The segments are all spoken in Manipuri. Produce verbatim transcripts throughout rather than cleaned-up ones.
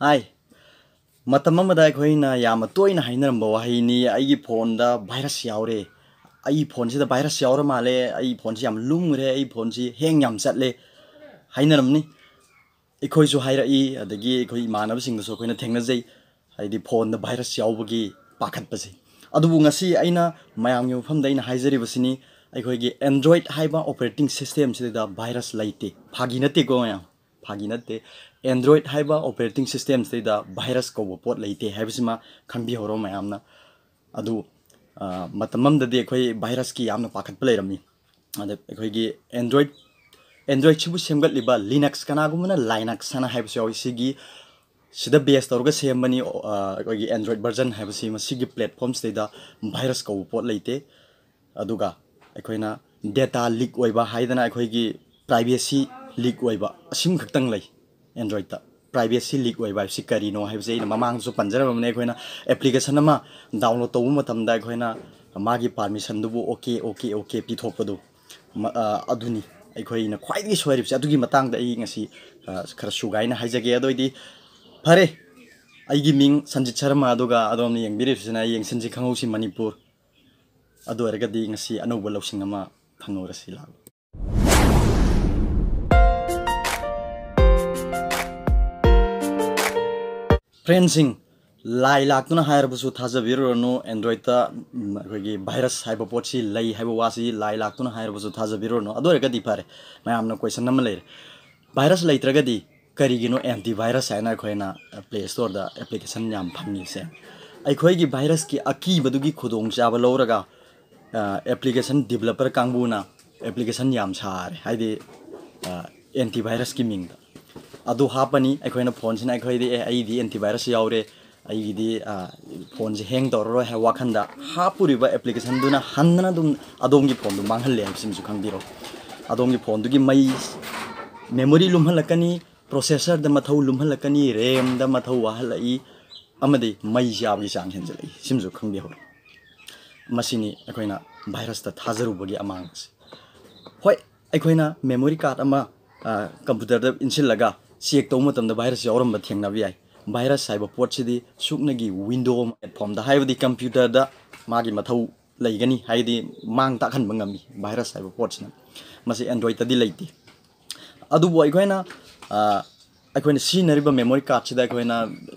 ꯍꯥꯏ, ꯃꯇꯝ ꯑꯃꯗ ꯑꯩꯈꯣꯏꯅ ꯌꯥꯝꯅ ꯇꯣꯏꯅ ꯍꯥꯏꯅꯔꯝꯕ ꯋꯥꯍꯩꯅꯤ, "ꯑꯩꯒꯤ ꯐꯣꯟꯗ ꯚꯥꯏꯔꯁ ꯌꯥꯎꯔꯦ, ꯑꯩꯒꯤ ꯐꯣꯟꯁꯤꯗ ꯚꯥꯏꯔꯁ ꯌꯥꯎꯔ ꯃꯥꯜꯂꯦ, ꯑꯩꯒꯤ ꯐꯣꯟꯁꯤ ꯌꯥꯝ ꯂꯨꯝꯈ꯭ꯔꯦ, ꯑꯩꯒꯤ ꯐꯣꯟꯁꯤ ꯍꯦꯡ ꯌꯥꯝ ꯆꯠꯂꯦ" ꯍꯥꯏꯅꯔꯝꯅꯤ꯫ ꯑꯩꯈꯣꯏꯁꯨ ꯍꯥꯏꯔꯛꯏ, ꯑꯗꯒꯤ ꯑꯩꯈꯣꯏ ꯏꯃꯥꯟꯅꯕꯁꯤꯡꯗꯁꯨ ꯑꯩꯈꯣꯏꯅ ꯊꯦꯡꯅꯖꯩ, ꯍꯥꯏꯗꯤ ꯐꯣꯟꯗ ꯚꯥꯏꯔꯁ ꯌꯥꯎꯕꯒꯤ ꯄꯥꯈꯠꯄꯁꯦ꯫ ꯑꯗꯨꯕꯨ ꯉꯁꯤ ꯑꯩꯅ ꯃꯌꯥꯝꯒꯤ ꯃꯐꯝꯗ ꯑꯩꯅ ꯍꯥꯏꯖꯔꯤꯕꯁꯤꯅꯤ, ꯑꯩꯈꯣꯏꯒꯤ Android ꯍꯥꯏꯕ operating system ꯁꯤꯗ ꯚꯥꯏꯔꯁ ꯂꯩꯇꯦ꯫ ꯐꯥꯒꯤ ꯅꯠꯇꯦꯀꯣ ꯃꯌꯥꯝ, ꯐꯥꯒꯤ ꯅꯠꯇꯦ꯫ Android ꯍꯥꯏꯕ operating system ꯁꯤꯗ ꯚꯥꯏꯔꯁ ꯀꯧꯕ ꯄꯣꯠ ꯂꯩꯇꯦ ꯍꯥꯏꯕꯁꯤꯃ ꯈꯪꯕꯤꯍꯧꯔꯣ ꯃꯌꯥꯝꯅ꯫ ꯑꯗꯨ, ꯑ, ꯃꯇꯝ ꯑꯃꯗꯗꯤ ꯑꯩꯈꯣꯏ ꯚꯥꯏꯔꯁꯀꯤ ꯌꯥꯝꯅ ꯄꯥꯈꯠꯄ ꯂꯩꯔꯝꯃꯤ꯫ ꯑꯗ ꯑꯩꯈꯣꯏꯒꯤ Android, Android ꯁꯤꯕꯨ ꯁꯦꯝꯒꯠꯂꯤꯕ Linux, ꯀꯅꯥꯒꯨꯝꯕꯅ Linux ꯍꯥꯏꯅ ꯍꯥꯏꯕꯁꯨ ꯌꯥꯎꯏ, ꯁꯤꯒꯤ, ꯁꯤꯗ base ꯇꯧꯔꯒ ꯁꯦꯝꯕꯅꯤ, ꯑ, ꯑꯩꯈꯣꯏꯒꯤ Android version ꯍꯥꯏꯕꯁꯤ꯫ ꯃꯁꯤꯒꯤ platform ꯁꯤꯗꯩꯗ ꯚꯥꯏꯔꯁ ꯀꯧꯕ ꯄꯣꯠ ꯂꯩꯇꯦ꯫ ꯑꯗꯨꯒ ꯑꯩꯈꯣꯏꯅ data leak ꯑꯣꯏꯕ ꯍꯥꯏꯗꯅ ꯑꯩꯈꯣꯏꯒꯤ privacy leak ꯑꯣꯏꯕ, ꯑꯁꯤꯃꯈꯛꯇꯪ ꯂꯩ꯫ Androidꯇ privacy leak ꯑꯣꯏꯕ ꯍꯥꯏꯕꯁꯤ ꯀꯔꯤꯅꯣ ꯍꯥꯏꯕꯁꯦ ꯑꯩꯅ ꯃꯃꯥꯡꯗꯁꯨ ꯄꯟꯖꯔꯝꯕꯅꯦ꯫ ꯑꯩꯈꯣꯏꯅ application ꯑꯃ download ꯇꯧꯕ ꯃꯇꯝꯗ ꯑꯩꯈꯣꯏꯅ ꯃꯥꯒꯤ permissionꯗꯨꯕꯨ OK, OK, OK ꯄꯤꯊꯣꯛꯄꯗꯨ, ꯃ-, ꯑ, ꯑꯗꯨꯅꯤ ꯑꯩꯈꯣꯏꯅ ꯈ꯭ꯋꯥꯏꯗꯒꯤ ꯁꯣꯏꯔꯤꯕꯁꯦ꯫ ꯑꯗꯨꯒꯤ ꯃꯇꯥꯡꯗ ꯑꯩ ꯉꯁꯤ, ꯑ, ꯈꯔ ꯁꯨꯒꯥꯏꯅ ꯍꯥꯏꯖꯒꯦ꯫ ꯑꯗꯨ ꯑꯣꯏꯗꯤ ꯐꯔꯦ, ꯑꯩꯒꯤ ꯃꯤꯡ ꯁꯟꯖꯤꯠ ꯁꯔꯃ, ꯑꯗꯨꯒ ꯑꯗꯣꯝꯅ ꯌꯦꯡꯕꯤꯔꯤꯕꯁꯤꯅ ꯌꯦꯡꯁꯤꯟꯁꯤ ꯈꯪꯍꯧꯁꯤ ꯃꯅꯤꯄꯨꯔ꯫ ꯑꯗꯨ ꯑꯣꯏꯔꯒꯗꯤ ꯉꯁꯤ ꯑꯅꯧꯕ ꯂꯧꯁꯤꯡ ꯑꯃ ꯐꯪꯍꯧꯔꯁꯤ ꯂꯥꯛꯑꯣ꯫ Friendꯁꯤꯡ, ꯂꯥꯏ ꯂꯥꯛꯇꯨꯅ ꯍꯥꯏꯔꯕꯁꯨ ꯊꯥꯖꯕꯤꯔꯨꯔꯅꯨ꯫ Androidꯇ, ꯎꯝ, ꯑꯩꯈꯣꯏꯒꯤ ꯚꯥꯏꯔꯁ ꯍꯥꯏꯕ ꯄꯣꯠꯁꯤ ꯂꯩ ꯍꯥꯏꯕ ꯋꯥꯁꯤ ꯂꯥꯏ ꯂꯥꯛꯇꯨꯅ ꯍꯥꯏꯔꯕꯁꯨ ꯊꯥꯖꯕꯤꯔꯨꯔꯅꯨ꯫ ꯑꯗꯨ ꯑꯣꯏꯔꯒꯗꯤ ꯐꯔꯦ, ꯃꯌꯥꯝꯅ question ꯑꯃ ꯂꯩꯔꯦ, ꯚꯥꯏꯔꯁ ꯂꯩꯇ꯭ꯔꯒꯗꯤ ꯀꯔꯤꯒꯤꯅꯣ antivirus ꯍꯥꯏꯅ ꯑꯩꯈꯣꯏꯅ Play Storeꯗ application ꯌꯥꯝ ꯐꯪꯉꯤꯁꯦ? ꯑꯩꯈꯣꯏꯒꯤ ꯚꯥꯏꯔꯁꯀꯤ ꯑꯀꯤꯕꯗꯨꯒꯤ ꯈꯨꯗꯣꯡꯆꯥꯕ ꯂꯧꯔꯒ, ꯑ, application developer ꯀꯥꯡꯕꯨꯅ application ꯌꯥꯝ ꯁꯥꯔꯦ, ꯍꯥꯏꯗꯤ, ꯑ, antivirusꯀꯤ ꯃꯤꯡꯗ꯫ ꯑꯗꯨ ꯍꯥꯞꯄꯅꯤ ꯑꯩꯈꯣꯏꯅ ꯐꯣꯟꯁꯤꯅ, ꯑꯩꯈꯣꯏꯗꯤ, "ꯑꯦ, ꯑꯩꯗꯤ antivirus ꯌꯥꯎꯔꯦ, ꯑꯩꯒꯤꯗꯤ, ꯑ, ꯐꯣꯟꯁꯦ hang ꯇꯧꯔꯔꯣꯏ" ꯍꯥꯏꯕ ꯋꯥꯈꯟꯗ ꯍꯥꯞꯄꯨꯔꯤꯕ applicationꯗꯨꯅ ꯍꯟꯗꯅ ꯑꯗꯨꯝ ꯑꯗꯣꯝꯒꯤ ꯐꯣꯟꯗꯨ ꯃꯥꯡꯍꯜꯂꯦ ꯍꯥꯏꯕꯁꯤꯃꯁꯨ ꯈꯪꯕꯤꯔꯣ꯫ ꯑꯗꯣꯝꯒꯤ ꯐꯣꯟꯗꯨꯒꯤ ꯃꯩ, memory ꯂꯨꯝꯍꯜꯂꯛꯀꯅꯤ, processorꯗ ꯃꯊꯧ ꯂꯨꯝꯍꯜꯂꯛꯀꯅꯤ, RAMꯗ ꯃꯊꯧ ꯋꯥꯍꯜꯂꯛꯏ, ꯑꯃꯗꯤ ꯃꯩ ꯆꯥꯕꯒꯤ ꯆꯥꯡ ꯍꯦꯟꯖꯜꯂꯛꯏ꯫ ꯁꯤꯃꯁꯨ ꯈꯪꯕꯤꯍꯧꯔꯣ꯫ ꯃꯁꯤꯅꯤ ꯑꯩꯈꯣꯏꯅ ꯚꯥꯏꯔꯁꯇ ꯊꯥꯖꯔꯨꯕꯒꯤ ꯑꯃꯥꯡꯕꯁꯦ꯫ ꯍꯣꯏ, ꯑꯩꯈꯣꯏꯅ memory card ꯑꯃ, ꯑ, computerꯗ ꯏꯟꯁꯤꯜꯂꯒ check ꯇꯧꯕ ꯃꯇꯝꯗ ꯚꯥꯏꯔꯁ ꯌꯥꯎꯔꯝꯕ ꯊꯦꯡꯅꯕ ꯌꯥꯏ꯫ ꯚꯥꯏꯔꯁ ꯍꯥꯏꯕ ꯄꯣꯠꯁꯤꯗꯤ ꯁꯨꯞꯅꯒꯤ ꯋꯤꯟꯗꯣ ꯑꯃ, ꯄ꯭ꯂꯦꯠꯐꯣꯝꯗ, ꯍꯥꯏꯕꯗꯤ ꯀꯝꯄ꯭ꯌꯨꯇꯔꯗ ꯃꯥꯒꯤ ꯃꯊꯧ ꯂꯩꯒꯅꯤ, ꯍꯥꯏꯗꯤ ꯃꯥꯡ ꯇꯥꯛꯍꯟꯕ ꯉꯝꯃꯤ ꯚꯥꯏꯔꯁ ꯍꯥꯏꯕ ꯄꯣꯠꯁꯤꯅ꯫ ꯃꯁꯤ ꯑꯦꯟꯗ꯭ꯔꯣꯏꯗꯇꯗꯤ ꯂꯩꯇꯦ꯫ ꯑꯗꯨꯕꯨ ꯑꯩꯈꯣꯏꯅ, ꯑ, ꯑꯩꯈꯣꯏꯅ ꯁꯤꯖꯤꯟꯅꯔꯤꯕ ꯃꯦꯃꯣꯔꯤ ꯀꯥꯔꯠꯁꯤꯗ ꯑꯩꯈꯣꯏꯅ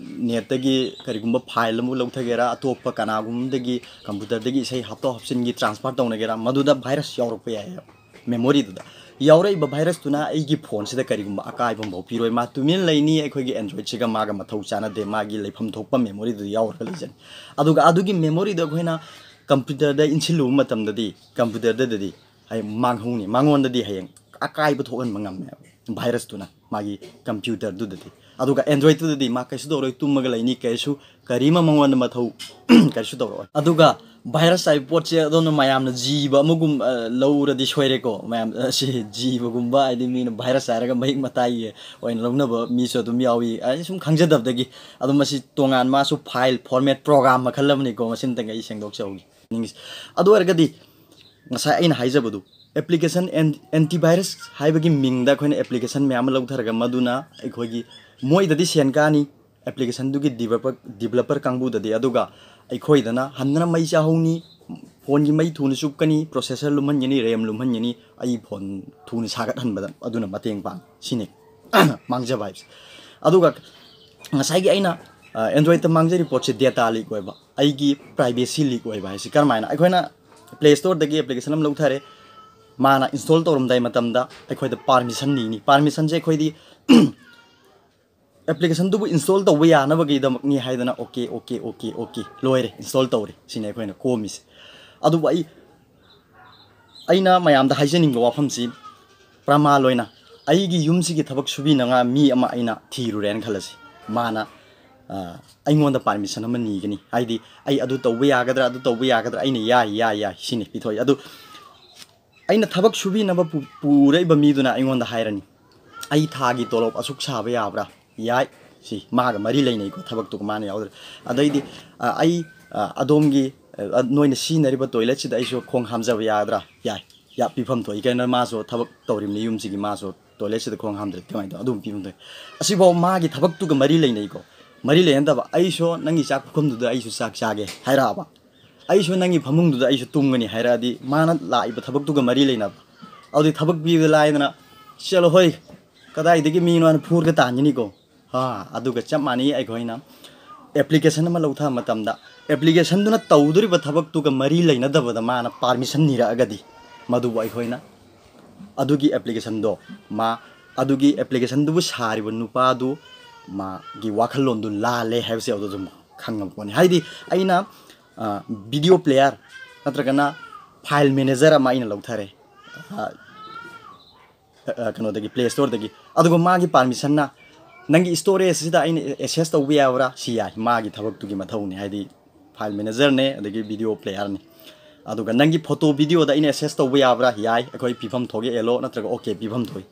ꯅꯦꯠꯇꯒꯤ ꯀꯔꯤꯒꯨꯝꯕ ꯐꯥꯏꯜ ꯑꯃ ꯂꯧꯊꯒꯦꯔꯥ, ꯑꯇꯣꯞꯄ ꯀꯅꯥꯒꯨꯝꯕꯗꯒꯤ ꯀꯝꯄ꯭ꯌꯨꯇꯔꯗꯒꯤ ꯏꯁꯩ ꯍꯥꯞꯇꯣꯛ ꯍꯥꯞꯆꯤꯟꯒꯤ ꯇ꯭ꯔꯥꯟꯁꯐꯔ ꯇꯧꯅꯒꯦꯔꯥ, ꯃꯗꯨꯗ ꯚꯥꯏꯔꯁ ꯌꯥꯎꯔꯛꯄ ꯌꯥꯏꯌꯦꯕ꯫ ꯃꯦꯃꯣꯔꯤꯗꯨꯗ ꯌꯥꯎꯔꯛꯏꯕ ꯚꯥꯏꯔꯁꯇꯨꯅ ꯑꯩꯒꯤ ꯐꯣꯟꯁꯤꯗ ꯀꯔꯤꯒꯨꯝꯕ ꯑꯀꯥꯏꯕ ꯑꯃꯐꯥꯎ ꯄꯤꯔꯣꯏ, ꯃꯥ ꯇꯨꯃꯤꯟ ꯂꯩꯅꯤ꯫ ꯑꯩꯈꯣꯏꯒꯤ ꯑꯦꯟꯗ꯭ꯔꯣꯏꯗꯁꯤꯒ ꯃꯥꯒ ꯃꯊꯧ ꯆꯥꯟꯅꯗꯦ, ꯃꯥꯒꯤ ꯂꯩꯐꯝ ꯊꯣꯛꯄ ꯃꯦꯃꯣꯔꯤꯗꯨꯗ ꯌꯥꯎꯔꯒ ꯂꯩꯖꯅꯤ꯫ ꯑꯗꯨꯒ ꯑꯗꯨꯒꯤ ꯃꯦꯃꯣꯔꯤꯗꯣ ꯑꯩꯈꯣꯏꯅ ꯀꯝꯄ꯭ꯌꯨꯇꯔꯗ ꯏꯟꯁꯤꯜꯂꯨꯕ ꯃꯇꯝꯗꯗꯤ, ꯀꯝꯄ꯭ꯌꯨꯇꯔꯗꯗꯤ ꯍꯌꯦꯡ ꯃꯥꯡꯍꯧꯅꯤ, ꯃꯉꯣꯟꯗꯗꯤ ꯍꯌꯦꯡ ꯑꯀꯥꯏꯕ ꯊꯣꯛꯍꯟꯕ ꯉꯝꯃꯦꯕ ꯚꯥꯏꯔꯁꯇꯨꯅ ꯃꯥꯒꯤ ꯀꯝꯄ꯭ꯌꯨꯇꯔꯗꯨꯗꯗꯤ꯫ ꯑꯗꯨꯒ ꯑꯦꯟꯗ꯭ꯔꯣꯏꯗꯇꯨꯗꯗꯤ ꯃꯥ ꯀꯩꯁꯨ ꯇꯧꯔꯣꯏ, ꯇꯨꯝꯃꯒ ꯂꯩꯅꯤ, ꯀꯩꯁꯨ, ꯀꯔꯤꯃ ꯃꯉꯣꯟꯗ ꯃꯊꯧ ꯀꯔꯤꯁꯨ ꯇꯧꯔꯛꯑꯣꯏ꯫ ꯑꯗꯨꯒ ꯚꯥꯏꯔꯁ ꯍꯥꯏꯕ ꯄꯣꯠꯁꯦ ꯑꯗꯣꯝꯅ ꯃꯌꯥꯝꯅ ꯖꯤꯕ ꯑꯃꯒꯨꯝ, ꯑ, ꯂꯧꯔꯗꯤ ꯁꯣꯏꯔꯦꯀꯣ꯫ ꯃꯌꯥꯝ, ꯑ, ꯁꯤ ꯖꯤꯕꯒꯨꯝꯕ, ꯍꯥꯏꯗꯤ ꯃꯤꯅ ꯚꯥꯏꯔꯁ ꯍꯥꯏꯔꯒ ꯃꯍꯤꯛ ꯃꯇꯥꯏꯒꯤ ꯑꯣꯏꯅ ꯂꯧꯅꯕ ꯃꯤꯁꯨ ꯑꯗꯨꯝ ꯌꯥꯎꯏ꯫ ꯑꯩ ꯁꯨꯝ ꯈꯪꯖꯗꯕꯗꯒꯤ꯫ ꯑꯗꯣ ꯃꯁꯤ ꯇꯣꯉꯥꯟ, ꯃꯥꯁꯨ ꯐꯥꯏꯜ ꯐꯣꯔꯃꯦꯠ ꯄ꯭ꯔꯣꯒ꯭ꯔꯥꯝ ꯃꯈꯜ ꯑꯃꯅꯤꯀꯣ꯫ ꯃꯁꯤꯝꯇꯪ ꯑꯩ ꯁꯦꯡꯗꯣꯛꯆꯍꯧꯒꯦ꯫ ꯑꯗꯨ ꯑꯣꯏꯔꯒꯗꯤ ꯉꯁꯥꯏ ꯑꯩꯅ ꯍꯥꯏꯖꯕꯗꯨ, ꯑꯦꯄ꯭ꯂꯤꯀꯦꯁꯟ ꯑꯦꯟ-, ꯑꯦꯟꯇꯤꯚꯥꯏꯔꯁ ꯍꯥꯏꯕꯒꯤ ꯃꯤꯡꯗ ꯑꯩꯈꯣꯏꯅ ꯑꯦꯄ꯭ꯂꯤꯀꯦꯁꯟ ꯃꯌꯥꯝ ꯑꯃ ꯂꯧꯊꯔꯒ ꯃꯗꯨꯅ ꯑꯩꯈꯣꯏꯒꯤ, ꯃꯣꯏꯗꯗꯤ ꯁꯦꯟ ꯀꯥꯅꯤ, ꯑꯦꯄ꯭ꯂꯤꯀꯦꯁꯟꯗꯨꯒꯤ ꯗꯤꯕꯦꯂꯞꯄꯔ, ꯗꯤꯕꯦꯂꯞꯄꯔ ꯀꯥꯡꯕꯨꯗꯗꯤ, ꯑꯗꯨꯒ ꯑꯩꯈꯣꯏꯗꯅ ꯍꯟꯗꯅ ꯃꯩ ꯆꯥꯍꯧꯅꯤ, ꯐꯣꯟꯒꯤ ꯃꯩ ꯊꯨꯅ ꯆꯨꯞꯀꯅꯤ, ꯄ꯭ꯔꯣꯁꯦꯁꯔ ꯂꯨꯝꯍꯟꯒꯅꯤ, ꯔꯦꯝ ꯂꯨꯝꯍꯟꯒꯅꯤ, ꯑꯩ ꯐꯣꯟ ꯊꯨꯅ ꯁꯥꯒꯠꯍꯟꯕꯗ ꯑꯗꯨꯅ ꯃꯇꯦꯡ ꯄꯥꯡ, ꯁꯤꯅꯤ ꯃꯥꯡꯖꯕ ꯍꯥꯏꯕꯁꯦ꯫ ꯑꯗꯨꯒ ꯉꯁꯥꯏꯒꯤ ꯑꯩꯅ, ꯑ, ꯑꯦꯟꯗ꯭ꯔꯣꯏꯗꯇ ꯃꯥꯡꯖꯔꯤꯕ ꯄꯣꯠꯁꯦ ꯗꯦꯇꯥ ꯂꯤꯛ ꯑꯣꯏꯕ, ꯑꯩꯒꯤ ꯄ꯭ꯔꯥꯏꯚꯦꯁꯤ ꯂꯤꯛ ꯑꯣꯏꯕ ꯍꯥꯏꯁꯦ ꯀꯔꯝꯍꯥꯏꯅ? ꯑꯩꯈꯣꯏꯅ ꯄ꯭ꯂꯦ ꯁ꯭ꯇꯣꯔꯗꯒꯤ ꯑꯦꯄ꯭ꯂꯤꯀꯦꯁꯟ ꯑꯃ ꯂꯧꯊꯔꯦ, ꯃꯥꯅ ꯏꯟꯁꯇꯣꯜ ꯇꯧꯔꯝꯗꯥꯏ ꯃꯇꯝꯗ ꯑꯩꯈꯣꯏꯗ ꯄꯥꯔꯃꯤꯁꯟ ꯅꯤꯅꯤ꯫ ꯄꯥꯔꯃꯤꯁꯟꯁꯦ ꯑꯩꯈꯣꯏꯗꯤ ꯑꯦꯄ꯭ꯂꯤꯀꯦꯁꯟꯗꯨꯕꯨ ꯏꯟꯁꯇꯣꯜ ꯇꯧꯕ ꯌꯥꯅꯕꯒꯤꯗꯃꯛꯅꯤ ꯍꯥꯏꯗꯅ, "ꯑꯣꯀꯦ, ꯑꯣꯀꯦ, ꯑꯣꯀꯦ, ꯑꯣꯀꯦ, ꯂꯣꯏꯔꯦ, ꯏꯟꯁꯇꯣꯜ ꯇꯧꯔꯦ", ꯁꯤꯅꯤ ꯑꯩꯈꯣꯏꯅ ꯀꯣꯝꯃꯤꯁꯦ꯫ ꯑꯗꯨꯕꯨ ꯑꯩ, ꯑꯩꯅ ꯃꯌꯥꯝꯗ ꯍꯥꯏꯖꯅꯤꯡꯕ ꯋꯥꯐꯝꯁꯤ, ꯄ꯭ꯔꯃꯥꯟ ꯑꯣꯏꯅ ꯑꯩꯒꯤ ꯌꯨꯝꯁꯤꯒꯤ ꯊꯕꯛ ꯁꯨꯕꯤꯅꯉꯥꯏ ꯃꯤ ꯑꯃ ꯑꯩꯅ ꯊꯤꯔꯨꯔꯦꯅ ꯈꯜꯂꯁꯤ꯫ ꯃꯥꯅ, ꯑ, ꯑꯩꯉꯣꯟꯗ ꯄꯥꯔꯃꯤꯁꯟ ꯑꯃ ꯅꯤꯒꯅꯤ, ꯍꯥꯏꯗꯤ, "ꯑꯩ ꯑꯗꯨ ꯇꯧꯕ ꯌꯥꯒꯗ꯭ꯔꯥ, ꯑꯗꯨ ꯇꯧꯕ ꯌꯥꯒꯗ꯭ꯔꯥ?" ꯑꯩꯅ, "ꯌꯥꯏ, ꯌꯥꯏ, ꯌꯥꯏ", ꯁꯤꯅꯤ ꯄꯤꯊꯣꯛꯏ꯫ ꯑꯗꯨ ꯑꯩꯅ ꯊꯕꯛ ꯁꯨꯕꯤꯅꯕ ꯄꯨ-, ꯄꯨꯔꯛꯏꯕ ꯃꯤꯗꯨꯅ ꯑꯩꯉꯣꯟꯗ ꯍꯥꯏꯔꯅꯤ, "ꯑꯩ ꯊꯥꯒꯤ ꯇꯣꯂꯣꯞ ꯑꯁꯨꯛ ꯁꯥꯕ ꯌꯥꯕ꯭ꯔꯥ?" ꯌꯥꯏ, ꯁꯤ ꯃꯥꯒ ꯃꯔꯤ ꯂꯩꯅꯩꯀꯣ, ꯊꯕꯛꯇꯨꯒ ꯃꯥꯅ ꯌꯥꯎꯗ꯭ꯔꯦ꯫ ꯑꯗꯩꯗꯤ, ꯑ, ꯑꯩ, ꯑ, ꯑꯗꯣꯝꯒꯤ, ꯑ, ꯅꯣꯏꯅ ꯁꯤꯖꯤꯟꯅꯔꯤꯕ ꯇꯣꯏꯂꯦꯠꯁꯤꯗ ꯑꯩꯁꯨ ꯈꯣꯡ ꯍꯥꯝꯖꯕ ꯌꯥꯒꯗ꯭ꯔꯥ? ꯌꯥꯏ, ꯌꯥ-, ꯄꯤꯐꯝ ꯊꯣꯛꯏ꯫ ꯀꯩꯅꯣ, ꯃꯥꯁꯨ ꯊꯕꯛ ꯇꯧꯔꯤꯕꯅꯤ ꯌꯨꯝꯁꯤꯒꯤ, ꯃꯥꯁꯨ ꯇꯣꯏꯂꯦꯠꯁꯤꯗ ꯈꯣꯡ ꯍꯥꯝꯗ꯭ꯔꯗꯤ ꯀꯃꯥꯏꯅ ꯇꯧ? ꯑꯗꯨꯝ ꯄꯤꯐꯝ ꯊꯣꯛꯏ꯫ ꯑꯁꯤꯐꯥꯎ ꯃꯥꯒꯤ ꯊꯕꯛꯇꯨꯒ ꯃꯔꯤ ꯂꯩꯅꯩꯀꯣ꯫ ꯃꯔꯤ ꯂꯩꯅꯗꯕ, "ꯑꯩꯁꯨ ꯅꯪꯒꯤ ꯆꯥꯛ ꯄꯨꯈꯝꯗꯨꯗ ꯑꯩꯁꯨ ꯆꯥꯛ ꯆꯥꯒꯦ" ꯍꯥꯏꯔꯛꯑꯕ, "ꯑꯩꯁꯨ ꯅꯪꯒꯤ ꯐꯃꯨꯡꯗꯨꯗ ꯑꯩꯁꯨ ꯇꯨꯝꯒꯅꯤ" ꯍꯥꯏꯔꯛꯑꯗꯤ, ꯃꯥꯅ ꯂꯥꯛꯏꯕ ꯊꯕꯛꯇꯨꯒ ꯃꯔꯤ ꯂꯩꯅꯕ꯫ ꯑꯗꯨꯗꯤ ꯊꯕꯛ ꯄꯤꯕꯗ ꯂꯥꯏꯗꯅ, "ꯆꯠꯂꯣ ꯍꯣꯏ, ꯀꯗꯥꯏꯗꯒꯤ ꯃꯤꯅꯣ" ꯍꯥꯏꯅ ꯐꯨꯔꯒ ꯇꯥꯟꯒꯅꯤꯀꯣ꯫ ꯑꯥ, ꯑꯗꯨꯒ ꯆꯞ ꯃꯥꯟꯅꯩ꯫ ꯑꯩꯈꯣꯏꯅ ꯑꯦꯄ꯭ꯂꯤꯀꯦꯁꯟ ꯑꯃ ꯂꯧꯊꯕ ꯃꯇꯝꯗ, ꯑꯦꯄ꯭ꯂꯤꯀꯦꯁꯟꯗꯨꯅ ꯇꯧꯗꯣꯔꯤꯕ ꯊꯕꯛꯇꯨꯒ ꯃꯔꯤ ꯂꯩꯅꯗꯕꯗ ꯃꯥꯅ ꯄꯥꯔꯃꯤꯁꯟ ꯅꯤꯔꯛꯑꯒꯗꯤ, ꯃꯗꯨꯕꯨ ꯑꯩꯈꯣꯏꯅ ꯑꯗꯨꯒꯤ ꯑꯦꯄ꯭ꯂꯤꯀꯦꯁꯟꯗꯣ, ꯃꯥ, ꯑꯗꯨꯒꯤ ꯑꯦꯄ꯭ꯂꯤꯀꯦꯁꯟꯗꯨꯕꯨ ꯁꯥꯔꯤꯕ ꯅꯨꯄꯥꯗꯨ, ꯃꯥꯒꯤ ꯋꯥꯈꯜꯂꯣꯟꯗꯨ ꯂꯥꯜꯂꯦ ꯍꯥꯏꯕꯁꯦ ꯑꯗꯨ ꯑꯗꯨꯝ ꯈꯪꯉꯕ ꯄꯣꯠꯅꯤ꯫ ꯍꯥꯏꯗꯤ, ꯑꯩꯅ ꯚꯤꯗꯤꯑꯣ ꯄ꯭ꯂꯦꯌꯔ ꯅꯠꯇ꯭ꯔꯒꯅ ꯐꯥꯏꯜ ꯃꯦꯅꯦꯖꯔ ꯑꯃ ꯑꯩꯅ ꯂꯧꯊꯔꯦ, ꯑ, ꯑ, ꯀꯩꯅꯣꯗꯒꯤ, ꯄ꯭ꯂꯦ ꯁ꯭ꯇꯣꯔꯗꯒꯤ꯫ ꯑꯗꯨꯒ ꯃꯥꯒꯤ ꯄꯥꯔꯃꯤꯁꯟꯅ, "ꯅꯪꯒꯤ ꯁ꯭ꯇꯣꯔꯦꯖꯁꯤꯗ ꯑꯩꯅ ꯑꯦꯛꯁꯦꯁ ꯇꯧꯕ ꯌꯥꯕ꯭ꯔꯥ?" ꯁꯤ ꯌꯥꯏ, ꯃꯥꯒꯤ ꯊꯕꯛꯇꯨꯒꯤ ꯃꯊꯧꯅꯤ꯫ ꯍꯥꯏꯗꯤ, ꯐꯥꯏꯜ ꯃꯦꯅꯦꯖꯔꯅꯦ, ꯑꯗꯒꯤ ꯚꯤꯗꯤꯑꯣ ꯄ꯭ꯂꯦꯌꯔꯅꯤ꯫ ꯑꯗꯨꯒ, "ꯅꯪꯒꯤ ꯐꯣꯇꯣ ꯚꯤꯗꯤꯑꯣꯗ ꯑꯩꯅ ꯑꯦꯛꯁꯦꯁ ꯇꯧꯕ ꯌꯥꯕ꯭ꯔꯥ?" ꯌꯥꯏ, ꯑꯩꯈꯣꯏ ꯄꯤꯐꯝ ꯊꯣꯛꯑꯦ, ꯑꯦꯂꯣ ꯅꯠꯇ꯭ꯔꯒ ꯑꯣꯀꯦ ꯄꯤꯐꯝ ꯊꯣꯛꯏ꯫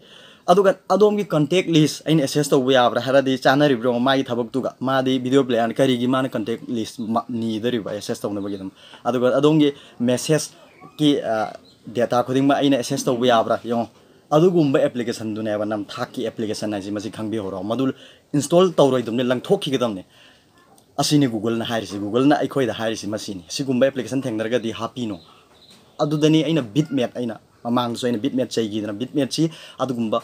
ꯑꯗꯨꯒ ꯑꯗꯣꯝꯒꯤ ꯀꯟꯇꯦꯛ ꯂꯤꯁ ꯑꯩꯅ ꯑꯦꯛꯁꯦꯁ ꯇꯧꯕ ꯌꯥꯕ꯭ꯔꯥ ꯍꯥꯏꯔꯗꯤ, ꯆꯥꯅꯔꯤꯕ꯭ꯔꯣ ꯃꯥꯒꯤ ꯊꯕꯛꯇꯨꯒ? ꯃꯥꯗꯤ ꯚꯤꯗꯤꯑꯣ ꯄ꯭ꯂꯦꯌꯔꯅꯤ, ꯀꯔꯤꯒꯤ ꯃꯥꯅ ꯀꯟꯇꯦꯛ ꯂꯤꯁ ꯅꯤꯗꯣꯔꯤꯕ ꯑꯦꯛꯁꯦꯁ ꯇꯧꯅꯕꯒꯤ? ꯑꯗꯨꯝ, ꯑꯗꯨꯒ ꯑꯗꯣꯝꯒꯤ ꯃꯦꯁꯦꯖꯀꯤ, ꯑ, ꯗꯦꯇꯥ ꯈꯨꯗꯤꯡꯃꯛ ꯑꯩꯅ ꯑꯦꯛꯁꯦꯁ ꯇꯧꯕ ꯌꯥꯕ꯭ꯔꯥ ꯌꯦꯡꯉꯣ꯫ ꯑꯗꯨꯒꯨꯝꯕ ꯑꯦꯄ꯭ꯂꯤꯀꯦꯁꯟꯗꯨꯅꯦꯕ ꯅꯝꯊꯥꯛꯀꯤ ꯑꯦꯄ꯭ꯂꯤꯀꯦꯁꯟ ꯍꯥꯏꯁꯦ꯫ ꯃꯁꯤ ꯈꯪꯕꯤꯍꯧꯔꯣ, ꯃꯗꯨ ꯏꯟꯁꯇꯣꯜ ꯇꯧꯔꯣꯏꯗꯕꯅꯤ, ꯂꯪꯊꯣꯛꯈꯤꯒꯗꯕꯅꯤ꯫ ꯑꯁꯤꯅꯤ Googleꯅ ꯍꯥꯏꯔꯤꯁꯤ, Googleꯅ ꯑꯩꯈꯣꯏꯗ ꯍꯥꯏꯔꯤꯁꯤ ꯃꯁꯤꯅꯤ꯫ ꯁꯤꯒꯨꯝꯕ ꯑꯦꯄ꯭ꯂꯤꯀꯦꯁꯟ ꯊꯦꯡꯅꯔꯒꯗꯤ ꯍꯥꯞꯄꯤꯅꯣ꯫ ꯑꯗꯨꯗꯅꯤ ꯑꯩꯅ ꯕꯤꯠꯃꯦꯠ, ꯑꯩꯅ ꯃꯃꯥꯡꯗꯁꯨ ꯑꯩꯅ ꯕꯤꯠꯃꯦꯠ ꯆꯩꯈꯤꯗꯅ, ꯕꯤꯠꯃꯦꯠꯁꯤ ꯑꯗꯨꯒꯨꯝꯕ,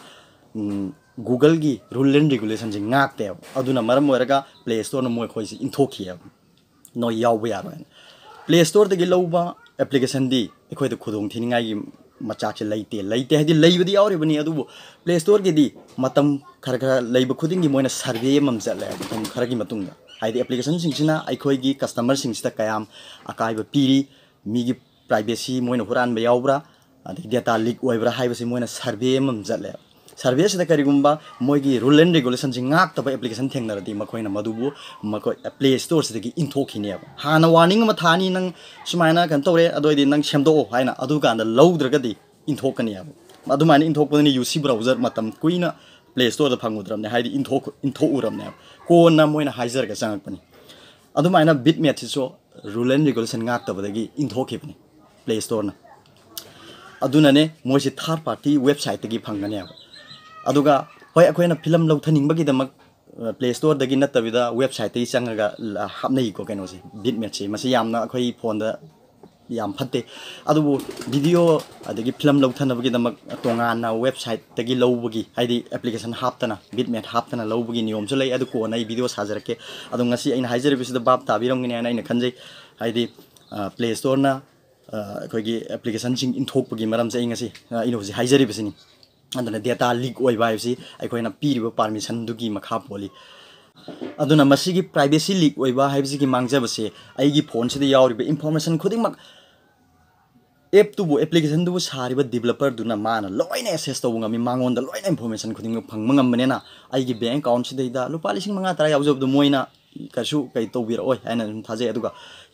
ꯎꯝ, Googleꯒꯤ ꯔꯨꯜ ꯑꯦꯟ ꯔꯤꯒꯨꯂꯦꯁꯟꯁꯤ ꯉꯥꯛꯇꯦꯕ꯫ ꯑꯗꯨꯅ ꯃꯔꯝ ꯑꯣꯏꯔꯒ ꯄ꯭ꯂꯦ ꯁ꯭ꯇꯣꯔꯅ ꯃꯣꯏ ꯑꯩꯈꯣꯏꯁꯤ ꯏꯟꯊꯣꯛꯈꯤꯑꯕ, "ꯅꯣꯏ ꯌꯥꯎꯕ ꯌꯥꯔꯣꯏ" ꯍꯥꯏꯅ꯫ ꯄ꯭ꯂꯦ ꯁ꯭ꯇꯣꯔꯗꯒꯤ ꯂꯧꯕ ꯑꯦꯄ꯭ꯂꯤꯀꯦꯁꯟꯗꯤ ꯑꯩꯈꯣꯏꯗ ꯈꯨꯗꯣꯡ ꯊꯤꯅꯤꯡꯉꯥꯏꯒꯤ ꯃꯆꯥꯛꯁꯦ ꯂꯩꯇꯦ꯫ ꯂꯩꯇꯦ ꯍꯥꯏꯗꯤ, ꯂꯩꯕꯗꯤ ꯌꯥꯎꯔꯤꯕꯅꯤ, ꯑꯗꯨꯕꯨ ꯄ꯭ꯂꯦ ꯁ꯭ꯇꯣꯔꯒꯤꯗꯤ ꯃꯇꯝ ꯈꯔ ꯈꯔ ꯂꯩꯕ ꯈꯨꯗꯤꯡꯒꯤ ꯃꯣꯏꯅ ꯁꯔꯚꯦ ꯑꯃꯃꯝ ꯆꯠꯂꯦ, ꯃꯇꯝ ꯈꯔꯒꯤ ꯃꯇꯨꯡꯗ꯫ ꯍꯥꯏꯗꯤ, ꯑꯦꯄ꯭ꯂꯤꯀꯦꯁꯟꯁꯤꯡꯁꯤꯅ ꯑꯩꯈꯣꯏꯒꯤ ꯀꯁꯇꯃꯔꯁꯤꯡꯁꯤꯗ ꯀꯌꯥꯝ ꯑꯀꯥꯏꯕ ꯄꯤꯔꯤ, ꯃꯤꯒꯤ ꯄ꯭ꯔꯥꯏꯚꯦꯁꯤ ꯃꯣꯏꯅ ꯍꯨꯔꯥꯟꯕ ꯌꯥꯎꯕ꯭ꯔꯥ, ꯑꯗꯩ ꯗꯦꯇꯥ ꯂꯤꯛ ꯑꯣꯏꯕ꯭ꯔꯥ ꯍꯥꯏꯕꯁꯤ ꯃꯣꯏꯅ ꯁꯔꯚꯦ ꯑꯃꯃꯝ ꯆꯠꯂꯦ꯫ ꯁꯔꯚꯦꯁꯤꯗ ꯀꯔꯤꯒꯨꯝꯕ ꯃꯣꯏꯒꯤ ꯔꯨꯜ ꯑꯦꯟ ꯔꯤꯒꯨꯂꯦꯁꯟꯁꯤ ꯉꯥꯛꯇꯕ ꯑꯦꯄ꯭ꯂꯤꯀꯦꯁꯟ ꯊꯦꯡꯅꯔꯗꯤ, ꯃꯈꯣꯏꯅ ꯃꯗꯨꯕꯨ ꯃꯈꯣꯏ ꯄ꯭ꯂꯦ ꯁ꯭ꯇꯣꯔꯁꯤꯗꯒꯤ ꯏꯟꯊꯣꯛꯈꯤꯅꯦꯕ꯫ ꯍꯥꯟꯅ ꯋꯥꯔꯅꯤꯡ ꯑꯃ ꯊꯥꯅꯤ, "ꯅꯪ ꯁꯨꯃꯥꯏꯅ ꯀꯩꯅꯣ ꯇꯧꯔꯦ, ꯑꯗꯨ ꯑꯣꯏꯗꯤ ꯅꯪ ꯁꯦꯝꯗꯣꯛꯑꯣ" ꯍꯥꯏꯅ, ꯑꯗꯨꯀꯥꯟꯗ ꯂꯧꯗ꯭ꯔꯒꯗꯤ ꯏꯟꯊꯣꯛꯀꯅꯦꯕ꯫ ꯑꯗꯨꯃꯥꯏꯅ ꯏꯟꯊꯣꯛꯄꯗꯨꯅ ꯌꯨ ꯁꯤ ꯕ꯭ꯔꯥꯎꯖꯔ ꯃꯇꯝ ꯀꯨꯏꯅ ꯄ꯭ꯂꯦ ꯁ꯭ꯇꯣꯔꯗ ꯐꯪꯉꯨꯗ꯭ꯔꯕꯅꯦ, ꯍꯥꯏꯗꯤ ꯏꯟꯊꯣꯛ-, ꯏꯟꯊꯣꯛꯎꯔꯕꯅꯦꯕ꯫ ꯀꯣꯟꯅ ꯃꯣꯏꯅ ꯍꯥꯏꯖꯔꯒ ꯆꯪꯉꯛꯄꯅꯤ꯫ ꯑꯗꯨꯃꯥꯏꯅ ꯕꯤꯠꯃꯦꯠꯁꯤꯁꯨ ꯔꯨꯜ ꯑꯦꯟ ꯔꯤꯒꯨꯂꯦꯁꯟ ꯉꯥꯛꯇꯕꯗꯒꯤ ꯏꯟꯊꯣꯛꯈꯤꯕꯅꯤ ꯄ꯭ꯂꯦ ꯁ꯭ꯇꯣꯔꯅ꯫ ꯑꯗꯨꯅꯅꯦ ꯃꯣꯏꯁꯤ ꯊꯥꯔꯠ ꯄꯥꯔꯇꯤ ꯋꯦꯕꯁꯥꯏꯠꯇꯒꯤ ꯐꯪꯒꯅꯦꯕ꯫ ꯑꯗꯨꯒ ꯍꯣꯏ, ꯑꯩꯈꯣꯏꯅ ꯐꯤꯂꯝ ꯂꯧꯊꯅꯤꯡꯕꯒꯤꯗꯃꯛ ꯄ꯭ꯂꯦ ꯁ꯭ꯇꯣꯔꯗꯒꯤ ꯅꯠꯇꯕꯤꯗ ꯋꯦꯕꯁꯥꯏꯠꯇꯒꯤ ꯆꯪꯉꯒ ꯍꯥꯞꯅꯩꯀꯣ ꯀꯩꯅꯣꯁꯦ, ꯕꯤꯠꯃꯦꯠꯁꯦ꯫ ꯃꯁꯤ ꯌꯥꯝꯅ ꯑꯩꯈꯣꯏ ꯐꯣꯟꯗ ꯌꯥꯝ ꯐꯠꯇꯦ꯫ ꯑꯗꯨꯕꯨ ꯚꯤꯗꯤꯑꯣ ꯑꯗꯒꯤ ꯐꯤꯂꯝ ꯂꯧꯊꯅꯕꯒꯤꯗꯃꯛ ꯇꯣꯉꯥꯟꯅ ꯋꯦꯕꯁꯥꯏꯠꯇꯒꯤ ꯂꯧꯕꯒꯤ, ꯍꯥꯏꯗꯤ ꯑꯦꯄ꯭ꯂꯤꯀꯦꯁꯟ ꯍꯥꯞꯇꯅ, ꯕꯤꯠꯃꯦꯠ ꯍꯥꯞꯇꯅ ꯂꯧꯕꯒꯤ ꯅꯤꯌꯣꯝꯁꯨ ꯂꯩ꯫ ꯑꯗꯨ ꯀꯣꯟꯅ ꯑꯩ ꯚꯤꯗꯤꯑꯣ ꯁꯥꯖꯔꯛꯀꯦ꯫ ꯑꯗꯣ ꯉꯁꯤ ꯑꯩꯅ ꯍꯥꯏꯖꯔꯤꯕꯁꯤꯗ ꯚꯥꯞ ꯇꯥꯕꯤꯔꯝꯒꯅꯤ ꯍꯥꯏꯅ ꯑꯩꯅ ꯈꯟꯖꯩ꯫ ꯍꯥꯏꯗꯤ ꯄ꯭ꯂꯦ ꯁ꯭ꯇꯣꯔꯅ ꯑꯩꯈꯣꯏꯒꯤ ꯑꯦꯄ꯭ꯂꯤꯀꯦꯁꯟꯁꯤꯡ ꯏꯟꯊꯣꯛꯄꯒꯤ ꯃꯔꯝꯁꯦ ꯑꯩ ꯉꯁꯤ, ꯑꯩꯅ ꯍꯧꯖꯤꯛ ꯍꯥꯏꯖꯔꯤꯕꯁꯤꯅꯤ꯫ ꯑꯗꯨꯅ ꯗꯦꯇꯥ ꯂꯤꯛ ꯑꯣꯏꯕ ꯍꯥꯏꯕꯁꯤ ꯑꯩꯈꯣꯏꯅ ꯄꯤꯔꯤꯕ ꯄꯥꯔꯃꯤꯁꯟꯗꯨꯒꯤ ꯃꯈꯥ ꯄꯣꯜꯂꯤ꯫ ꯑꯗꯨꯅ ꯃꯁꯤꯒꯤ ꯄ꯭ꯔꯥꯏꯚꯦꯁꯤ ꯂꯤꯛ ꯑꯣꯏꯕ ꯍꯥꯏꯕꯁꯤꯒꯤ ꯃꯥꯡꯖꯕꯁꯦ ꯑꯩꯒꯤ ꯐꯣꯟꯁꯤꯗ ꯌꯥꯎꯔꯤꯕ ꯏꯟꯐꯣꯔꯃꯦꯁꯟ ꯈꯨꯗꯤꯡꯃꯛ, ꯑꯦꯞꯇꯨꯕꯨ, ꯑꯦꯄ꯭ꯂꯤꯀꯦꯁꯟꯗꯨꯕꯨ ꯁꯥꯔꯤꯕ ꯗꯤꯕꯦꯂꯞꯄꯔꯗꯨꯅ ꯃꯥꯅ ꯂꯣꯏꯅ ꯑꯦꯛꯁꯦꯁ ꯇꯧꯕ ꯉꯝꯃꯤ, ꯃꯉꯣꯟꯗ ꯂꯣꯏꯅ ꯏꯟꯐꯣꯔꯃꯦꯁꯟ ꯈꯨꯗꯤꯡꯃꯛ ꯐꯪꯕ ꯉꯝꯕꯅꯤꯅ ꯑꯩꯒꯤ ꯕꯦꯡ ꯑꯦꯀꯥꯎꯟꯁꯤꯗꯩꯗ ꯂꯨꯄꯥ ꯂꯤꯁꯤꯡ ꯃꯉꯥ ꯇꯔꯥ ꯌꯥꯎꯖꯕꯗꯣ ꯃꯣꯏꯅ ꯀꯩꯁꯨ ꯀꯩ ꯇꯧꯕꯤꯔꯛꯑꯣꯏ ꯍꯥꯏꯅ ꯑꯗꯨꯝ ꯊꯥꯖꯩ꯫ ꯑꯗꯨꯒ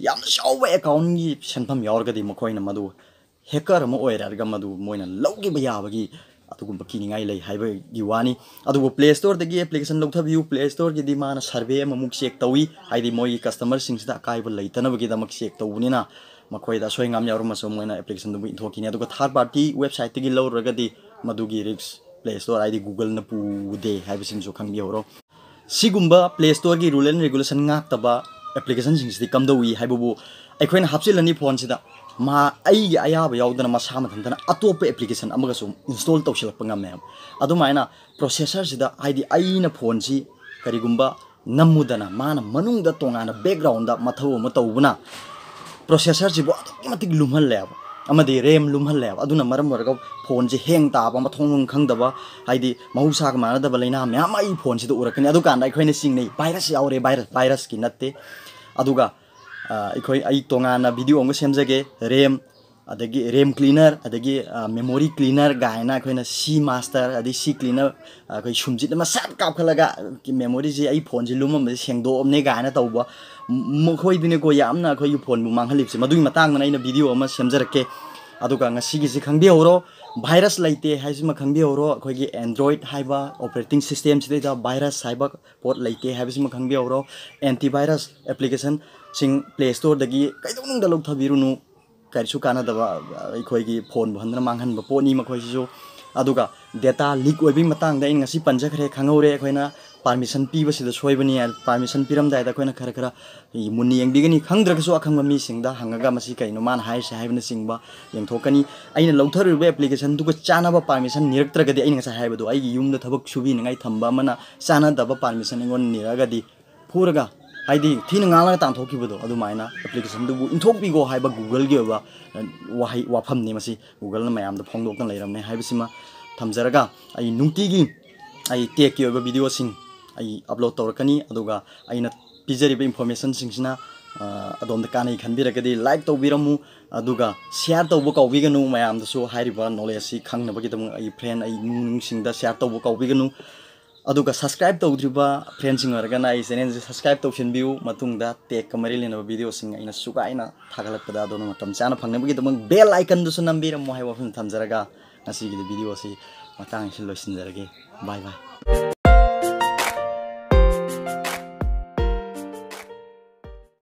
ꯌꯥꯝꯅ ꯆꯥꯎꯕ ꯑꯦꯀꯥꯎꯟꯒꯤ ꯁꯦꯟꯐꯝ ꯌꯥꯎꯔꯒꯗꯤ ꯃꯈꯣꯏꯅ ꯃꯗꯨ ꯍꯦꯀꯔ ꯑꯃ ꯑꯣꯏꯔꯛꯑꯒ ꯃꯗꯨ ꯃꯣꯏꯅ ꯂꯧꯈꯤꯕ ꯌꯥꯕꯒꯤ ꯑꯗꯨꯒꯨꯝꯕ ꯀꯤꯅꯤꯡꯉꯥꯏ ꯂꯩ ꯍꯥꯏꯕꯒꯤ ꯋꯥꯅꯤ꯫ ꯑꯗꯨꯕꯨ ꯄ꯭ꯂꯦ ꯁ꯭ꯇꯣꯔꯗꯒꯤ ꯑꯦꯄ꯭ꯂꯤꯀꯦꯁꯟ ꯂꯧꯊꯕꯤꯌꯨ, ꯄ꯭ꯂꯦ ꯁ꯭ꯇꯣꯔꯒꯤꯗꯤ ꯃꯥꯅ ꯁꯔꯚꯦ ꯑꯃꯃꯨꯛ ꯆꯦꯛ ꯇꯧꯏ, ꯍꯥꯏꯗꯤ ꯃꯣꯏꯒꯤ ꯀꯁꯇꯃꯔꯁꯤꯡꯁꯤꯗ ꯑꯀꯥꯏꯕ ꯂꯩꯇꯅꯕꯒꯤꯗꯃꯛ ꯆꯦꯛ ꯇꯧꯕꯅꯤꯅ ꯃꯈꯣꯏꯗ ꯑꯁꯣꯏ ꯑꯉꯥꯝ ꯌꯥꯎꯔꯝꯃꯁꯨ ꯃꯣꯏꯅ ꯑꯦꯄ꯭ꯂꯤꯀꯦꯁꯟꯗꯨꯕꯨ ꯏꯟꯊꯣꯛꯈꯤꯅꯤ꯫ ꯑꯗꯨꯒ ꯊꯥꯔꯗ ꯄꯥꯔꯇꯤ ꯋꯦꯕꯁꯥꯏꯠꯇꯒꯤ ꯂꯧꯔꯒꯗꯤ ꯃꯗꯨꯒꯤ ꯔꯤꯛꯁ ꯄ꯭ꯂꯦ ꯁ꯭ꯇꯣꯔ ꯍꯥꯏꯗꯤ ꯒꯨꯒꯜꯅ ꯄꯨꯗꯦ ꯍꯥꯏꯕꯁꯤꯃꯁꯨ ꯈꯪꯕꯤꯍꯧꯔꯣ꯫ ꯁꯤꯒꯨꯝꯕ ꯄ꯭ꯂꯦ ꯁ꯭ꯇꯣꯔꯒꯤ ꯔꯨꯜ ꯑꯦꯟ ꯔꯤꯒꯨꯂꯦꯁꯟ ꯉꯥꯛꯇꯕ ꯑꯦꯄ꯭ꯂꯤꯀꯦꯁꯟꯁꯤꯡꯁꯤꯗꯤ ꯀꯝꯗꯧꯏ ꯍꯥꯏꯕꯕꯨ, ꯑꯩꯈꯣꯏꯅ ꯍꯥꯞꯆꯤꯜꯂꯅꯤ ꯐꯣꯟꯁꯤꯗ, ꯃꯥ ꯑꯩꯒꯤ ꯑꯌꯥꯕ ꯌꯥꯎꯗꯅ ꯃꯁꯥ ꯃꯊꯟꯇꯅ ꯑꯇꯣꯞꯄ ꯑꯦꯄ꯭ꯂꯤꯀꯦꯁꯟ ꯑꯃꯒꯁꯨ ꯏꯟꯁꯇꯣꯜ ꯇꯧꯁꯤꯜꯂꯛꯄ ꯉꯝꯃꯦꯕ꯫ ꯑꯗꯨꯃꯥꯏꯅ ꯄ꯭ꯔꯣꯁꯦꯁꯔꯁꯤꯗ, ꯍꯥꯏꯗꯤ ꯑꯩꯅ ꯐꯣꯟꯁꯤ ꯀꯔꯤꯒꯨꯝꯕ ꯅꯝꯃꯨꯗꯅ ꯃꯥꯅ ꯃꯅꯨꯡꯗ ꯇꯣꯉꯥꯟꯅ ꯕꯦꯛꯒ꯭ꯔꯥꯎꯟꯗ ꯃꯊꯧ ꯑꯃ ꯇꯧꯕꯅ ꯄ꯭ꯔꯣꯁꯦꯁꯔꯁꯤꯕꯨ ꯑꯗꯨꯛꯀꯤ ꯃꯇꯤꯛ ꯂꯨꯝꯍꯜꯂꯦꯕ, ꯑꯃꯗꯤ ꯔꯦꯝ ꯂꯨꯝꯍꯜꯂꯦꯕ꯫ ꯑꯗꯨꯅ ꯃꯔꯝ ꯑꯣꯏꯔꯒ ꯐꯣꯟꯁꯦ ꯍꯦꯡ ꯇꯥꯕ, ꯃꯊꯣꯡ ꯃꯔꯝ ꯈꯪꯗꯕ, ꯍꯥꯏꯗꯤ ꯃꯍꯧꯁꯥꯒ ꯃꯥꯟꯅꯗꯕ ꯂꯥꯏꯅꯥ ꯃꯌꯥꯝ ꯑꯃ ꯑꯩ ꯐꯣꯟꯁꯤꯗ ꯎꯔꯛꯀꯅꯤ꯫ ꯑꯗꯨꯀꯥꯟꯗ ꯑꯩꯈꯣꯏꯅ ꯆꯤꯡꯅꯩ, ꯚꯥꯏꯔꯁ ꯌꯥꯎꯔꯦ, ꯚꯥꯏꯔꯁ, ꯚꯥꯏꯔꯁꯀꯤ ꯅꯠꯇꯦ꯫ ꯑꯗꯨꯒ ꯑ, ꯑꯩꯈꯣꯏ, ꯑꯩ ꯇꯣꯉꯥꯟꯅ ꯚꯤꯗꯤꯑꯣ ꯑꯃꯒ ꯁꯦꯝꯖꯒꯦ, ꯔꯦꯝ, ꯑꯗꯒꯤ ꯔꯦꯝ ꯀ꯭ꯂꯤꯅꯔ, ꯑꯗꯒꯤ ꯃꯦꯃꯣꯔꯤ ꯀ꯭ꯂꯤꯅꯔ ꯀꯥꯏꯅ ꯑꯩꯈꯣꯏꯅ ꯁꯤ ꯃꯥꯁꯇꯔ ꯑꯗꯩ ꯁꯤ ꯀ꯭ꯂꯤꯅꯔ, ꯑꯩꯈꯣꯏ ꯁꯨꯝꯖꯤꯠ ꯑꯃ ꯁꯠ ꯀꯥꯞꯈꯠꯂꯒ ꯃꯦꯃꯣꯔꯤꯁꯤ, ꯑꯩ ꯐꯣꯟꯁꯤ ꯂꯨꯝꯃꯝꯕꯁꯤ ꯁꯦꯡꯗꯣꯛꯑꯕꯅꯦ ꯀꯥꯏꯅ ꯇꯧꯕ, ꯃꯈꯣꯏꯗꯨꯅꯤꯀꯣ ꯌꯥꯝꯅ ꯑꯩꯈꯣꯏꯒꯤ ꯐꯣꯟꯕꯨ ꯃꯥꯡꯍꯜꯂꯤꯕꯁꯦ꯫ ꯃꯗꯨꯒꯤ ꯃꯇꯥꯡꯗꯅ ꯑꯩꯅ ꯚꯤꯗꯤꯑꯣ ꯑꯃ ꯁꯦꯝꯖꯔꯛꯀꯦ꯫ ꯑꯗꯨꯒ ꯉꯁꯤꯒꯤꯁꯤ ꯈꯪꯕꯤꯍꯧꯔꯣ, ꯚꯥꯏꯔꯁ ꯂꯩꯇꯦ ꯍꯥꯏꯁꯤꯃ ꯈꯪꯕꯤꯍꯧꯔꯣ꯫ ꯑꯩꯈꯣꯏꯒꯤ ꯑꯦꯟꯗ꯭ꯔꯣꯏꯗ ꯍꯥꯏꯕ ꯑꯣꯄꯔꯦꯇꯤꯡ ꯁꯤꯁꯇꯦꯝꯁꯤꯗꯩꯗ ꯚꯥꯏꯔꯁ ꯍꯥꯏꯕ ꯄꯣꯠ ꯂꯩꯇꯦ ꯍꯥꯏꯕꯁꯤꯃ ꯈꯪꯕꯤꯍꯧꯔꯣ꯫ ꯑꯦꯟꯇꯤ ꯚꯥꯏꯔꯁ ꯑꯦꯄ꯭ꯂꯤꯀꯦꯁꯟꯁꯤꯡ ꯄ꯭ꯂꯦ ꯁ꯭ꯇꯣꯔꯗꯒꯤ ꯀꯩꯗꯧꯅꯨꯡꯗ ꯂꯧꯊꯕꯤꯔꯨꯅꯨ꯫ ꯀꯔꯤꯁꯨ ꯀꯥꯟꯅꯗꯕ, ꯑꯩꯈꯣꯏꯒꯤ ꯐꯣꯟꯕꯨ ꯍꯟꯗꯨꯅ ꯃꯥꯡꯍꯟꯕ ꯄꯣꯠꯅꯤ ꯃꯈꯣꯏꯁꯤꯁꯨ꯫ ꯑꯗꯨꯒ ꯗꯦꯇꯥ ꯂꯤꯛ ꯑꯣꯏꯕꯒꯤ ꯃꯇꯥꯡꯗ ꯑꯩꯅ ꯉꯁꯤ ꯄꯟꯖꯈ꯭ꯔꯦ, ꯈꯪꯍꯧꯔꯦ꯫ ꯑꯩꯈꯣꯏꯅ ꯄꯥꯔꯃꯤꯁꯟ ꯄꯤꯕꯁꯤꯗ ꯁꯣꯏꯕꯅꯤ꯫ ꯄꯥꯔꯃꯤꯁꯟ ꯄꯤꯔꯝꯗꯥꯏꯗ ꯑꯩꯈꯣꯏꯅ ꯈꯔ ꯈꯔ ꯃꯨꯟꯅ ꯌꯦꯡꯕꯤꯒꯅꯤ꯫ ꯈꯪꯗ꯭ꯔꯒꯁꯨ ꯑꯈꯪꯕ ꯃꯤꯁꯤꯡꯗ ꯍꯪꯉꯒ ꯃꯁꯤ ꯀꯩꯅꯣ ꯃꯥꯅ ꯍꯥꯏꯔꯤꯁꯦ ꯍꯥꯏꯕꯅꯆꯤꯡꯕ ꯌꯦꯡꯊꯣꯛꯀꯅꯤ꯫ ꯑꯩꯅ ꯂꯧꯊꯔꯨꯔꯤꯕ ꯑꯦꯄ꯭ꯂꯤꯀꯦꯁꯟꯗꯨꯒ ꯆꯥꯟꯅꯕ ꯄꯥꯔꯃꯤꯁꯟ ꯅꯤꯔꯛꯇ꯭ꯔꯒꯗꯤ, ꯑꯩꯅ ꯉꯁꯥꯏ ꯍꯥꯏꯕꯗꯣ, ꯑꯩꯒꯤ ꯌꯨꯝꯗ ꯊꯕꯛ ꯁꯨꯕꯤꯅꯤꯡꯉꯥꯏ ꯊꯝꯕ ꯑꯃꯅ ꯆꯥꯟꯅꯗꯕ ꯄꯥꯔꯃꯤꯁꯟ ꯑꯩꯉꯣꯟꯗ ꯅꯤꯔꯛꯑꯒꯗꯤ, ꯐꯨꯔꯒ, ꯍꯥꯏꯗꯤ ꯊꯤꯅ ꯉꯥꯡꯂꯒ ꯇꯥꯟꯊꯣꯛꯈꯤꯕꯗꯣ, ꯑꯗꯨꯃꯥꯏꯅ ꯑꯦꯄ꯭ꯂꯤꯀꯦꯁꯟꯗꯨꯕꯨ ꯏꯟꯊꯣꯛꯄꯤꯈꯣ ꯍꯥꯏꯕ Google-ꯒꯤ ꯑꯣꯏꯕ, ꯑ, ꯋꯥꯍꯩ, ꯋꯥꯐꯝꯅꯤ ꯃꯁꯤ꯫ Google-ꯅ ꯃꯌꯥꯝꯗ ꯐꯣꯡꯗꯣꯛꯇꯨꯅ ꯂꯩꯔꯝꯅꯦ ꯍꯥꯏꯕꯁꯤꯃ ꯊꯝꯖꯔꯒ, ꯑꯩ ꯅꯨꯡꯇꯤꯒꯤ ꯑꯩ tech-ꯀꯤ ꯑꯣꯏꯕ video-ꯁꯤꯡ ꯑꯩ upload ꯇꯧꯔꯛꯀꯅꯤ꯫ ꯑꯗꯨꯒ ꯑꯩꯅ ꯄꯤꯖꯔꯤꯕ information-ꯁꯤꯡꯁꯤꯅ, ꯑ, ꯑꯗꯣꯝꯗ ꯀꯥꯟꯅꯩ ꯈꯟꯕꯤꯔꯒꯗꯤ like ꯇꯧꯕꯤꯔꯝꯃꯨ, ꯑꯗꯨꯒ share ꯇꯧꯕ ꯀꯥꯎꯕꯤꯒꯅꯨ꯫ ꯃꯌꯥꯝꯗꯁꯨ ꯍꯥꯏꯔꯤꯕ knowledge-ꯁꯤ ꯈꯪꯅꯕꯒꯤꯗꯃꯛ ꯑꯩ friend, ꯑꯩ ꯏꯃꯨꯡ ꯃꯅꯨꯡꯁꯤꯡꯗ share ꯇꯧꯕ ꯀꯥꯎꯕꯤꯒꯅꯨ꯫ ꯑꯗꯨꯒ subscribe ꯇꯧꯗ꯭ꯔꯤꯕ friend-ꯁꯤꯡ ꯑꯣꯏꯔꯒꯅ ꯑꯩ channel-ꯁꯦ subscribe ꯇꯧꯁꯤꯟꯕꯤꯌꯨ꯫ ꯃꯇꯨꯡꯗ tech-ꯀ ꯃꯔꯤ ꯂꯩꯅꯕ video-ꯁꯤꯡ ꯑꯩꯅ ꯁꯨꯒꯥꯏꯅ ꯊꯥꯒꯠꯂꯛꯄꯗ ꯑꯗꯣꯝꯅ ꯃꯇꯝ ꯆꯥꯅ ꯐꯪꯅꯕꯒꯤꯗꯃꯛ bell icon-ꯗꯨꯁꯨ ꯅꯝꯕꯤꯔꯝꯃꯨ ꯍꯥꯏꯕ ꯋꯥꯐꯝ ꯊꯝꯖꯔꯒ ꯉꯁꯤꯒꯤꯗꯤ video-ꯁꯤ ꯃꯇꯥꯡ ꯑꯁꯤ ꯂꯣꯏꯁꯤꯟꯖꯔꯒꯦ꯫ Bye bye꯫